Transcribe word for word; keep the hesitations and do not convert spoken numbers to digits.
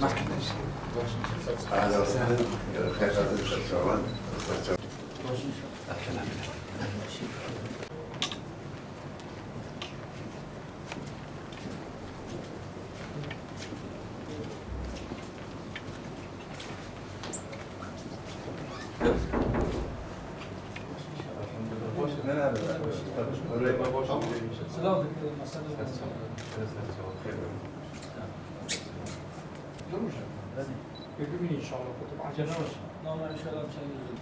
أهلا وسهلا. خير، خير. Selam. Görmüş. Öbür gün inşallah. Kutup Acele hoş. Normal inşallah sen yüzün.